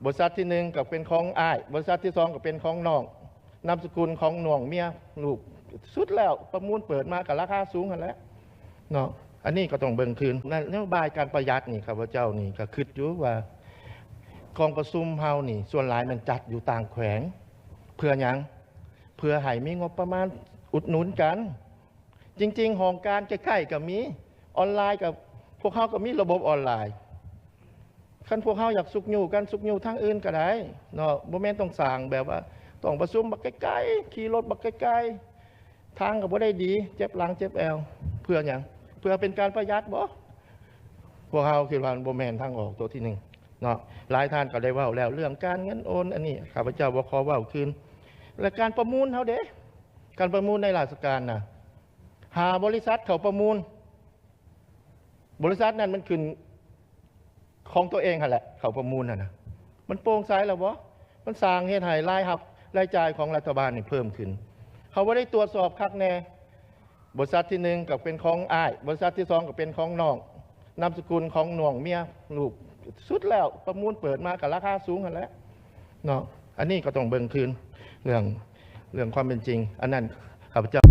ບໍລິສັດທີໜຶ່ງກໍເປັນຂອງອ້າຍ, ບໍລິສັດທີສອງກໍເປັນຂອງນ້ອງ, ນາມສະກຸນຂອງນ້ອງເມຍລູກ. ສຸດແລ້ວປະມູນເປີດມາກໍລາຄາສູງຫັ້ນແຫຼະເນາະ. ອັນນີ້ກໍຕ້ອງເບິ່ງຄືນ. ນະໂຍບາຍການປະຢັດນີ້ ຂ້າພະເຈົ້ານີ້ກໍຄິດຢູ່ວ່າ ກອງປະຊຸມເຮົານີ້ສ່ວນຫຼາຍແມ່ນຈັດຢູ່ຕ່າງແຂວງ. ເພື່ອຫຍັງ? ເພື່ອໃຫ້ມີງົບປະມານອຸດໜູນກັນ. ຈິງໆ ຫ້ອງການໃກ້ໆກໍມີ, ອອນລາຍກໍ ພວກເຮົາກໍມີລະບົບອອນລາຍ. ຄັນພວກເຮົາຢາກຊຸກຍູ້ກັນ ຊຸກຍູ້ທາງອື່ນກໍໄດ້ເນາະ. ບໍ່ແມ່ນຕ້ອງສ້າງແບບວ່າຕ້ອງປະຊຸມບັກໄກໆ, ຂີ່ລົດບັກໄກໆ, ທາງກໍບໍ່ໄດ້ດີ, ເຈັບຫຼັງເຈັບແອວ. ເພື່ອຫຍັງ? ເພື່ອເປັນການປະຢັດບໍ? ພວກເຮົາຄິດວ່າມັນບໍ່ແມ່ນທາງອອກໂຕທີໜຶ່ງເນາະ. ຫຼາຍທ່ານກໍໄດ້ເວົ້າແລ້ວເລື່ອງການເງິນໂອນ, ອັນນີ້ຂ້າພະເຈົ້າບໍ່ຂໍເວົ້າຄືນ. ແລະ ການປະມູນເຮົາເດ? ການປະມູນໃນລາຊະການນະ ຫາບໍລິສັດເຂົ້າປະມູນ, ບໍລິສັດນັ້ນມັນຂຶ້ນຂອງຕົວເອງຫັ້ນແຫຼະ ເຂົ້າປະມູນຫັ້ນນະ. ມັນໂປ່ງໃສແລ້ວບໍ່? ມັນສ້າງເຮັດໃຫ້ລາຍຮັບລາຍຈ່າຍຂອງລັດຖະບານນີ້ເພີ່ມຂຶ້ນ. ເຮົາບໍ່ໄດ້ຕວດສອບຄັກແນ່. ບໍລິສັດທີໜຶ່ງກໍເປັນຂອງອ້າຍ, ບໍລິສັດທີສອງກໍເປັນຂອງນ້ອງ, ນາມສະກຸນຂອງນ້ອງເມຍລູກ. ສຸດແລ້ວປະມູນເປີດມາກໍລາຄາສູງຫັ້ນແຫຼະເນາະ. ອັນນີ້ກໍຕ້ອງເບິ່ງຄືນ ເລື່ອງ ເລື່ອງຄວາມເປັນຈິງ. ອັນນັ້ນຂ້າພະເຈົ້າ